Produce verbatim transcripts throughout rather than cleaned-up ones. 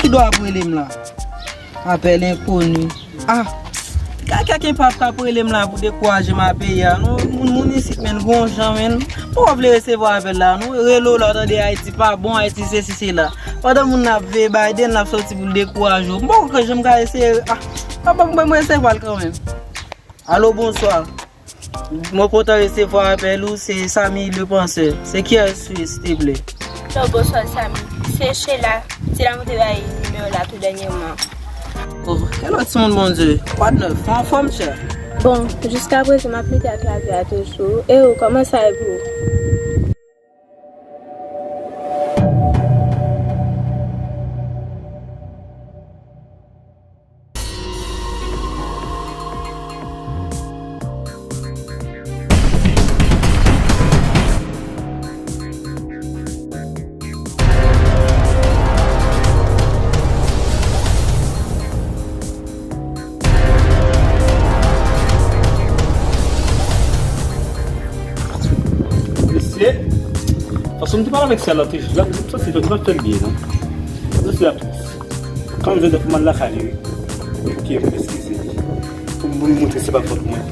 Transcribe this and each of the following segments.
Ki dwa ap rele m la? Apèl enkoni. Ah! Gen kèk enpav k ap rele m la pou dekouraje m a peyi a. Non, moun, moun isit, menn, gon jan, menn. Poko vle resevwa apèl la, non. Rele w la, w tande Ayiti pa bon, Ayiti sesi, sela. Pandan moun nan ap veye Biden, l ap sòti pou l dekouraje w. M poko janm ka eseye. Ah! Papa, mwen, mwen resevwa l kanmenm. Alo, bonswa. Mwen kontan resevwa apèl ou, se Samy le Penseur. Se kiyès ou ye, silteplè? Hello, bonswa, Samy. Se Sheila. Se la mwen te bay nimewo la tou dènyèman. Oh, hello, timoun Bondye. Kwa d nèf? Ou anfòm, chè? Bon, jiskaprezan, m ap lite ak lavi a toujou. E ou, kòman sa ye pou ou? Mesye, fason m te pale avèk sè la te jis la, m santi l pa fè l byen, non. Mesye, kan m jwenn pou m al lakay li, wi. Pou m eskize li. Pou m, pou m montre se pa fòt mwen.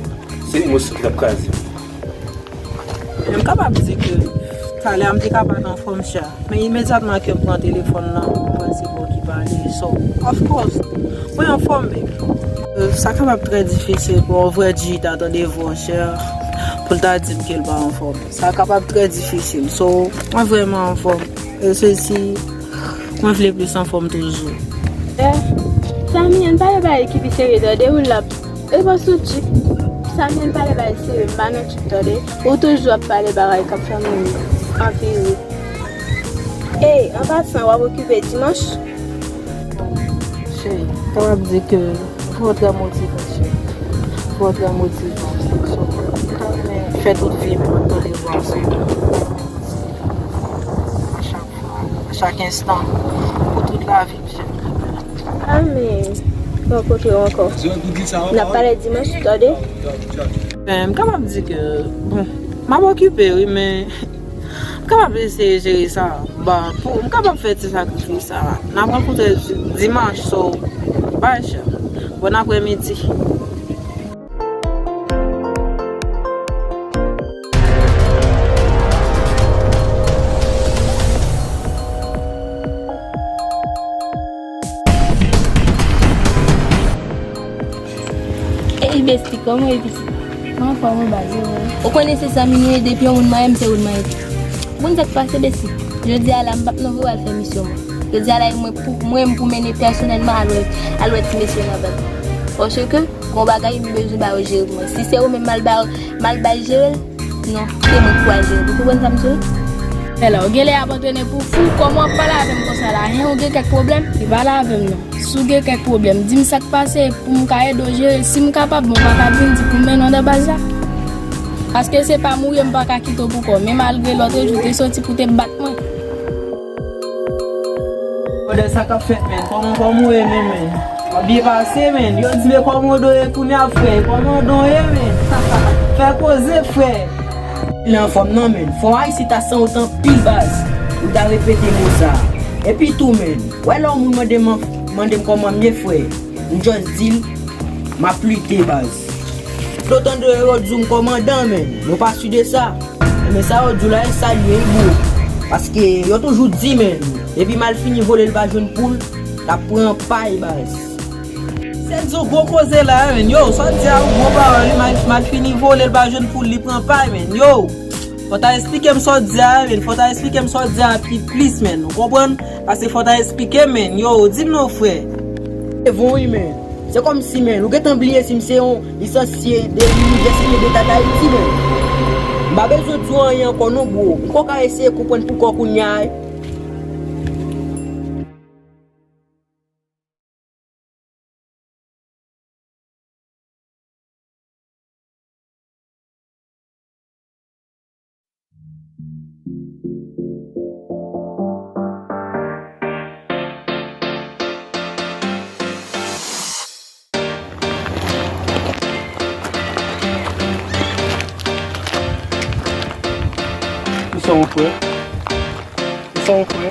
Se emosyon ki t ap kraze m. M kapab di ke talè a m te ka pa t anfòm, chè. Men imedyatman ke m pran telefòn nan, m wè se bò ki pale. So, of course, mwen anfòm, baby. Euh, sa kapab trè difisil pou yon vrè G ta tande vwa w, chè, pou l ta di m ke l pa anfòm. Sa kapab trè difisil. So, mwen vrèman anfòm. E se si mwen vle plis anfòm toujou. Eh, Samy, ann pale bagay ki pi serye, tande, ou l ap E pa sou trip. Samy, ann pale bagay serye, m pa nan trip, tande. Ou toujou ap pale bagay k ap fè moun anvi ri. Ey, an pasan, w ap okipe dimanch? Cheri, m kapab di ke fò w trè motive, cheri. Fò w trè motive. So, m ta renmen fè tout vi m ap tande vwa w, cheri. A chak fwa, a chak enstan, pou tout lavi m, cheri. Amèn. Rankontre w ankò. N ap pale dimanch, tande? M kapab di ke, bon, m ap okipe, wi, men m kapab eseye jere sa. Bon, pou, m kapab fè ti sakrifis sa. N ap rankontre di-, dimanch, so, bye, chè. Bon aprèmidi. Ey, besti, kòman w ye, pitit? Mwen anfòm, wi, baz, e ou menm? Ou konnen se Samy nou ye, depi yon moun marye m, se ou l marye tou. Ou konn sa k pase, besti? Jodi a la, m p ap nan voye al fè misyon mwen. Jodi a la, e mwen pou, mwen menm pou mennen pèsonèlman al wè, al wè ti mesye nan bank. Paske, gon bagay m bezwen ba yo jere pou mwen. Si se ou menm m al ba, m al bay jere l, non, se mwen ki pral jere l. Ou konprann sa m di w? Fè la, ou genlè ap antrene pou fou, kòman w ap pale avè m konsa la, hen? Ou gen kèk pwoblèm? Li pale avè m non. Si w gen kèk pwoblèm, di m sa k pase pou m ka ede w jere l. Si m kapab, bon, m pa ka vin di pou m mennen w nan baz la. Paske se pa m ou ye, m pa ka kite w pou kò w. Men malgre lòt jou te soti pou te bat mwen. Brother, sa k ap fèt, menn? Kòman, kòman w ye, menn, menn? W ap byen pase, menn. Yo di, men kòman w ye kounye a, frè? Kòman w ye, menn? Fè koze, frè. Li anfòm non, menn. Fò Ayisyen ta sanwont anpil, baz, pou ta repete mo sa. Epi tou, menn, wè lè yon moun mande m, mande m kòman m ye, frè, m just di l, m ap lite, baz. Lè w tande yo di w m kòmandan, menn, yo pa si de sa. Men sa yo di w la, e sa l ye, wi, bro. Paske yo toujou di, menn, depi mal fini vole, l pa jwenn poul, l ap pran pay, baz. Sèl di w gwo koze la, menn. Yo, sa w di a, wi, gwo pawòl, wi, mal, mal fini vole, l pa jwenn poul, li pran pay, menn. Yo, fò ta esplike m sa w di a, menn. Fò ta esplike m sa w di a pi plis, menn. Ou konprann? Paske fò ta esplike m, menn. Yo, di m non, frè. E bon, wi, menn. Se kòmsi, menn, ou gentan bliye si m se yon lisansye de Linivèsite Deta d Ayiti, menn. M pa bezwen di w anyen ankò non, bro. M kwè w ka eseye konprann poukò kounye a. Ou sa, mon frè? Ou sa, mon frè?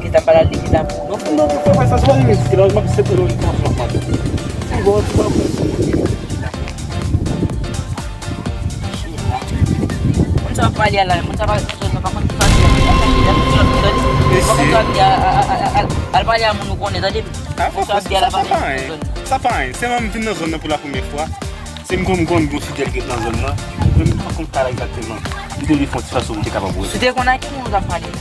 legliz la, m pa al legliz la pou nou. Non, non, non, fè pa sa, se pa legliz ki la, m ap separe w nan flòp la. Ti bò, ti bò. Moun sa w ap pale a la, moun sa pa konn zòn nan, pa konn ki pati a, pa konn ki lòt moun, tande. Pa konn sa w ap di a, a, a, a, a, al pale a moun ou konnen, tande. Sa pa anyen. Sa pa anyen. Se mwen m vin nan zòn nan pou la premyè fwa. Se m konn, m konn gon fidèl ki ret nan zòn nan. Mwen m pa konn kay la egzakteman. M te vle fè yon ti fason pou m te kapab wè. Si w te konn a ki moun ou t ap pale la,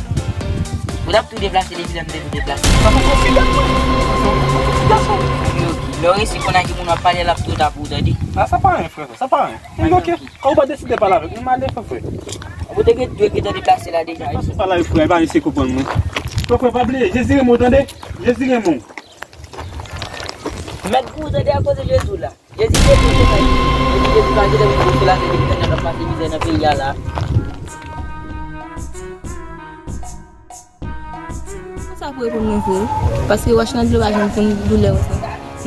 ou t ap tou deplase depi lè m te tou deplase. Sa pa konn fidèl mwen. Sa pa konn fidèl mwen. Lè w resi konn a ki moun w ap pale la, ap tou ta pou ou, tande. A, sa pa anyen, frè, sa pa anyen. M bloke. Kan ou pa deside pale avèk mwen, m ale, frè, frè. Ou te gen dwe gentan deplase la deja. Fason pale avèk frè, pa eseye konprann mwen. Frè, frè, pa bliye, Jezi renmen w, tande? Jezi renmen w. Mèt pou ou tande akoz Jezi la. Jezi te di konsa, Jezi te di pa gentan vin pou sila se te gentan nan pase mizè nan peyi a la. Sa pou reponn mwen vre, paske wòch nan dlo pa janm konn doulè konsa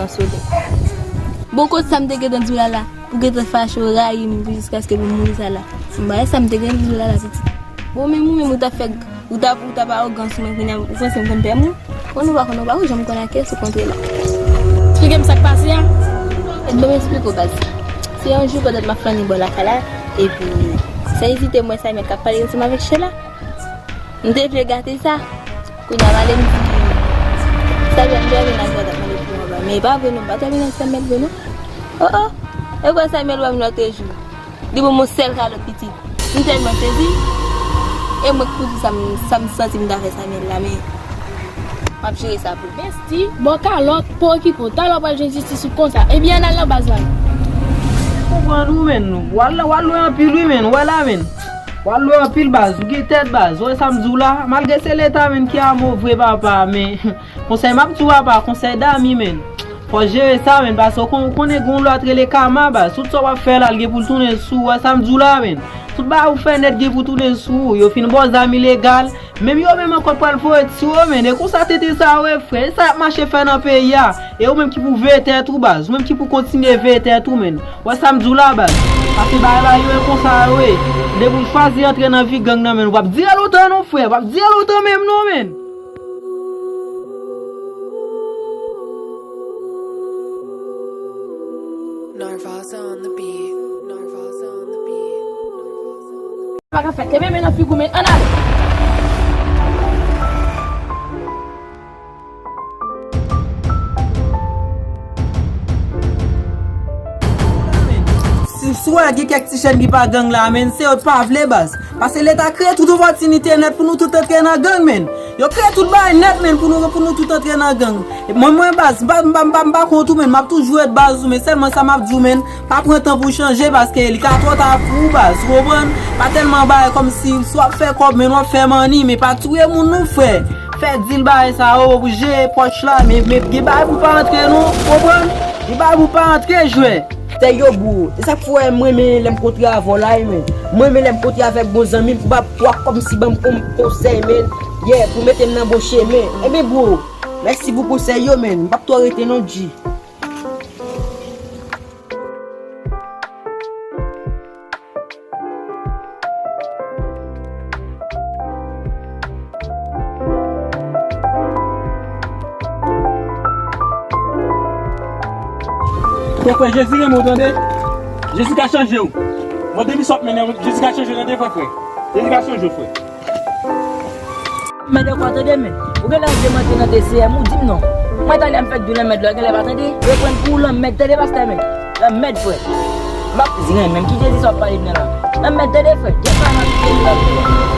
nan solèy. Bon, kot sa m te gentan di w la la, pou gentan fache w rayi m, pou jiskaske pou m mouri sa la. M pa wè sa m te gentan di w la la, pitit. Bon, men ou menm ou t ap fè, ou t ap, ou t ap awogan sou mwen, kounye a ou panse m konn pè moun? Konn ou pa konn, ou pa janm konn a kiyès ou kontre la. Eksplike m sa k pase a. Bon, m eksplike w, baz. Se yon jou, pandan m ap flannen bò lakay la, epi, san ezite, m wè Samuel k ap pale ansanm avèk Sheila. M te vle gate sa. Kounye a, m ale m di, Samuel, m te vin nan jwèt ap mande pou anba. Men e pa vre non, m pa te vin ansanm mèt vre non. Oh, oh. E kwè Samuel wè m lòtrejou. Li ban m yon sèl kalòt, pitit. M tèlman sezi. E mwen k pou di sa m, sa m santi m ta fè Samuel la, men m ap jere sa pou li. Besti, bò kalòt, pa okipe w. Talè w pral jwenn jistis ou konsa. Ebyen, ann al nan baz la. Konprann ou, menn. W al, w al lwen anpil, wi, menn. W wè la, menn. W al lwen anpil, baz. Ou gen tèt, baz. Ou wè sa m di w la? Malgre se Leta, menn, ki amo vre, papa, men konsèy m ap di w, papa, konsèy dami, menn. Fò w jere sa, menn, paske w kon-, w konnen gen yon lwa k rele kama, baz. Tout sa w ap fè la, l gen pou l tounen sou ou. Wè sa m di w la, menn. Tout bagay ou fè nèt gen pou tounen sou ou. Yo fin ba w zam ilegal. Menm yo menm ankò pral voye ti yo, menn. E konsa tenten sa yo ye, frè. E sa y ap mache fè nan peyi a. E ou menm ki pou veye tèt ou, baz. Ou menm ki pou kontinye veye tèt ou, menn. Wè sa m di w la, baz. Paske bagay la yo e konsa yo ye. Depi w chwazi antre nan vi gang nan, menn, w p ap dire lontan non, frè. W p ap dire lontan menm non, menn. Narvaza on the beat. Narvaza on the beat. Pa ka fè, kenbe men nan figi w, men ann ale. Si, si w wè gen kèk ti jèn ki pa gang la, menn, se yo k pa vle, baz. Paske Leta kreye tout opòtinite nèt pou nou tout antre nan gang, menn. Yo kreye tout bagay nèt, menn, pou nou, pou nou tout antre nan gang. E mwen, mwen, baz, m pa, m pa, m pa, m pa kont ou, menn. M ap toujou ret baz ou, men sèlman sa m ap di w, menn, pa pran tan pou w chanje, paske li ka twò ta pou ou, baz. Ou konprann? Pa tèlman bagay kòmsi, si w ap fè kòb, menn, w ap fè manni, men pa touye moun non, frè. Fè dil bagay sa yo pou jere pòch la, men, men gen bagay pou pa antre non, ou konprann? Gen bagay pou pa antre, jwè. Sèyo, bro, e sa k fè w wè m renmen lè m kontre avè w la, wi, menn. M renmen lè m kontre avèk bon zanmi m, pou ba, pou ap kòmsi ban m kon-, konsèy, menn. Yeah, pou mete m nan bon chemen. Enben, bro, mèsi pou konsèy yo, menn. M p ap twò rete non, G. Frè, frè, Jezi renmen w, tande. Jezi ka chanje w. Bon, depi sa w ap mennen, Jezi ka chanje w, tande, frè, frè. Jezi ka chanje w, frè. Mèt ankò, tande, men. Ou genlè demanti nan T C M, ou di m non. Mwen, talè m fèk di w lanmèd la, genlè pa tande. Reprann pou w lanmèd, tande, pastè, men. Lanmèd, frè. M ap di, menm ki Jezi sa w ap pale m nan la? Lanmèd, tande, frè. Gen pa nan Jezi la.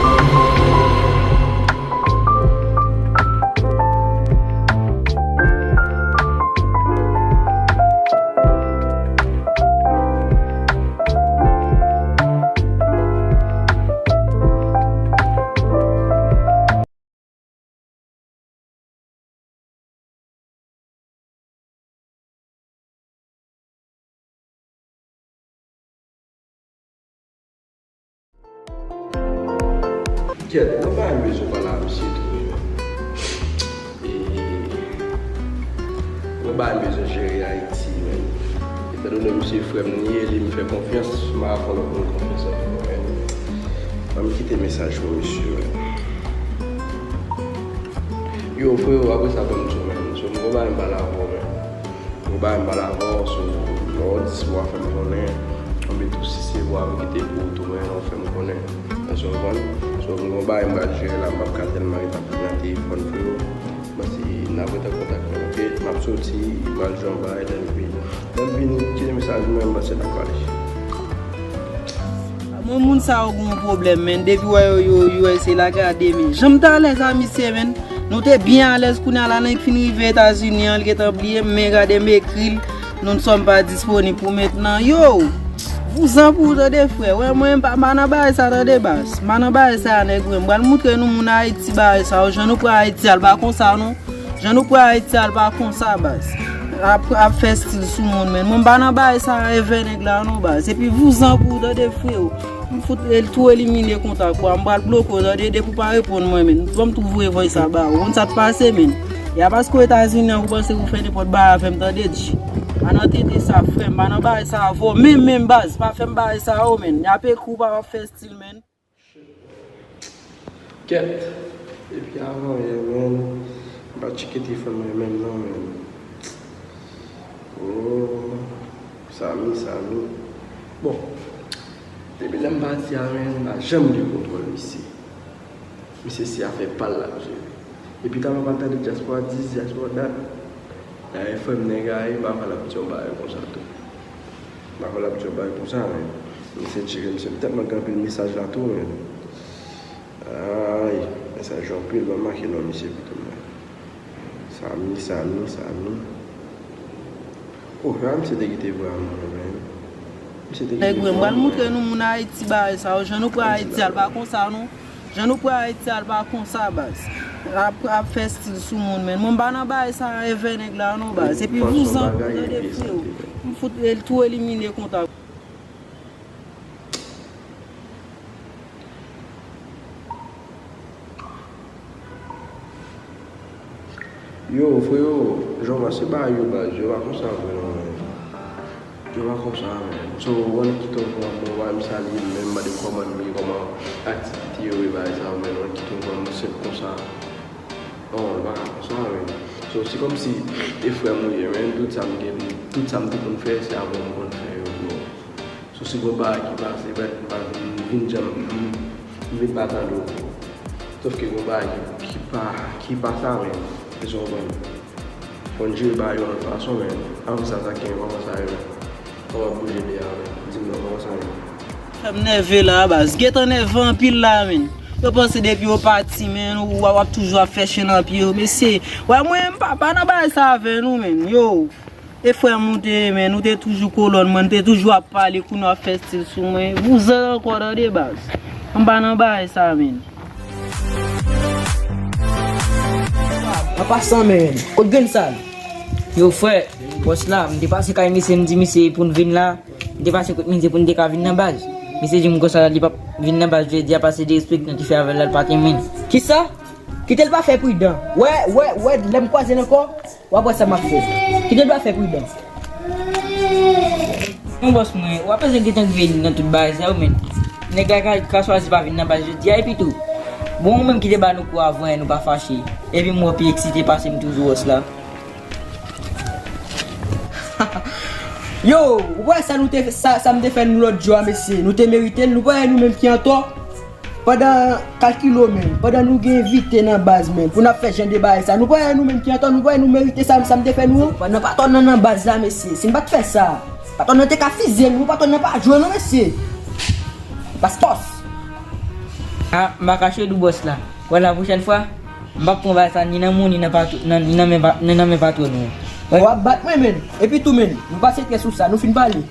Kèt, mwen pa bezwen pale a misye tou, men. E, mwen pa bezwen jere Ayiti, men. Etandone misye frè m li ye, li m fè konfyans, m pa fè lòt moun konfyans ankò, men. Ban m kite mesaj pou misye, men. Yo, frewo, apre sa, ban m di w, men. So, m gon bagay m pale avè w, men. Ou ba m pale avè w, so, lè w di si w a fè m konnen, anben tou si se vwa m ki te pou ou tou, men w fè m konnen. Èske w konprann? So, m gon bagay m pral jere la, m p ap ka tèlman ret ap nan telefòn, frewo. Mwen se n ap ret an kontak, men, oke? M ap soti, m pral jwe yon bagay, lè m vini. Lè m vini, kite mesaj mwen, mwen se n ap pale. Mwen, moun sa yo gen yon pwoblèm, men. Depi wè yo, yo, yo eseye la, gade, men. Jan m t alèz a misye, men. Nou te byen alèz, kounye a la, nèg fin rive Etazini an, li gentan bliye m, men gade m ekri l, nous ne sommes pas disponibles pour maintenant. Yo! Vouzan pou ou tande, frè. Wè, mwen, m pa, m pa nan bagay sa, tande, baz. M pa nan bagay sa, nèg, mwen. M pral moutre nou, moun Ayiti, bagay sa yo. Jan nou pran Ayiti a, l pa konsa, non. Jan nou pran Ayiti a, l pa konsa, baz. Ap, ap fè stil sou moun, men. Mwen, m pa nan bagay sa, evè nèg la, non, baz. Epi vouzan pou ou tande, frewo. M fout el tou elimine kontak ou a, m pral bloke w, tande, depi w pa reponn mwen, men. Ban m tou voye voice sa ba ou. Ou konn sa k pase, men. E a paske w Etazini an, ou panse ou fè nenpòt bagay avè m, tande, G. Pa nan tete sa, frè m, pa nan bagay sa avè w. Menm, menm, baz, pa fè m bagay sa yo, men. Y ap ekri w, pa w ap fè stil, men. Kèt. Epi avan yè, men, m pa tcheke telefòn mwen menm non, men. Oh, Samy, Samy. Bon, depi lè m pati a, men, m pa janm gen kontwòl misye. Misye se afè pa l l ap jere. Epi talè m ap tande dyaspora dis, dyaspora dat. Dayè frè m nèg a ye, m pa kwè l ap di yon bagay konsa tou. M pa kwè l ap di yon bagay konsa, men. Misye jere, misye tèlman gen anpil mesaj la tou, men. Ay, mesaj yo anpil, ban m make non misye pito, men. Samy, Samy, Samy. Oh, se pa misye te kite vwa mwen, men. Misye te kite vwa mwen. Nèg mwen, m pral moutre nou moun Ayiti bagay sa yo. Jan nou pran Ayiti a, l pa konsa, non. Jan nou pran Ayiti a, l pa konsa, baz. Ap, ap fè stil sou moun, men. Mwen, m pa nan bagay sa, evè nèg la, non, baz. Epi vouzan pou tande, frewo. M fout el tou elimine kontak. Yo, frewo, jan w wè se bagay yo, baz, yo pa konsa vre non, men. Yo pa konsa, men. So, w annik kite yon fwa, mwen, w pa menm salye m, menm mande m kòman m ye, kòman aktivite yo ye, bagay sa yo, men, w annik kite yon fwa, mwen senp konsa. Non, yo pa ka konsa, men. So, se kòmsi e frè m ou ye, men, tout sa m gen, tout sa m te konn fè, se avè w m konn fè yo, bro. So, si gon bagay ki pase, bèt, m pa vin, vin janm, m, m vin pa tande w ankò. Sòf ke gon bagay ki, ki pa, ki pa sa, men, èske w konprann? Fò n jere bagay yo yon lòt fason, men, avan sa, sa k gen kòman sa yo, kòman bouje de a, men, di m non, kòman sa yo? Fè m nève la, baz. Gentan nève anpil la, men. Yo panse depi yo pati, men, w, w ap toujou ap fè chen nan pye yo, mesye. Wè, mwen, m pa, pa nan bagay sa avè nou, men. Yo. E frè m ou te ye, men, ou te toujou kolòn mwen, te toujou ap pale, kounye a w ap fè stil sou mwen. Vouzan ankò tande baz. M pa nan bagay sa, men. An pasan, men, kot grenn sa? Yo, frè, bòs la, m te pase kay misye, m di misye pou n vin la. M te pase kot misye pou n te ka vin nan baz. Misye di m konsa, li p ap vin nan baz jodi a, paske derespektan ki fè avè l la, l pa te menm. Kisa? Kite l pa fè pridan. Wè, wè, wè, lè m kwaze l ankò, w ap wè sa m ap fè. Kite l pa fè pridan. Yon bòs mwen, w ap bezwen gentan rive nan tout bagay sa yo, men. Nèg la ka, ka chwazi pa vin nan baz jodi a, epi tou. Bon, ou menm ki te ba nou kou avan, nou pa fache. Epi m wè w pi eksite pase m toujou, bòs la. Yo, ou wè sa nou te, sa, sa m te fè nou lòt jou a, mesye? Nou te merite l, nou pa wè nou menm ki antò? Pandan, kalkile w menm, pandan nou gen envite nan baz menm, pou n ap fè jan de bagay sa, nou pa wè nou menm ki antò, nou pa wè nou merite sa, sa m te fè nou an? Pandan patwon nan nan baz la, mesye, si n pa t fè sa, patwon nan te ka fizye nou, patwon nan pa jwe non, mesye. Pastòs. A, m pa kache dou bòs la. Wè la pwochèn fwa, m p ap pran bagay sa ni nan men w, ni nan patwon, nan, ni nan men pa, ni nan men patwon nou. Wè. W ap bat mwen, menn. Epi tou, menn, nou pase tè sou sa, nou fin pale.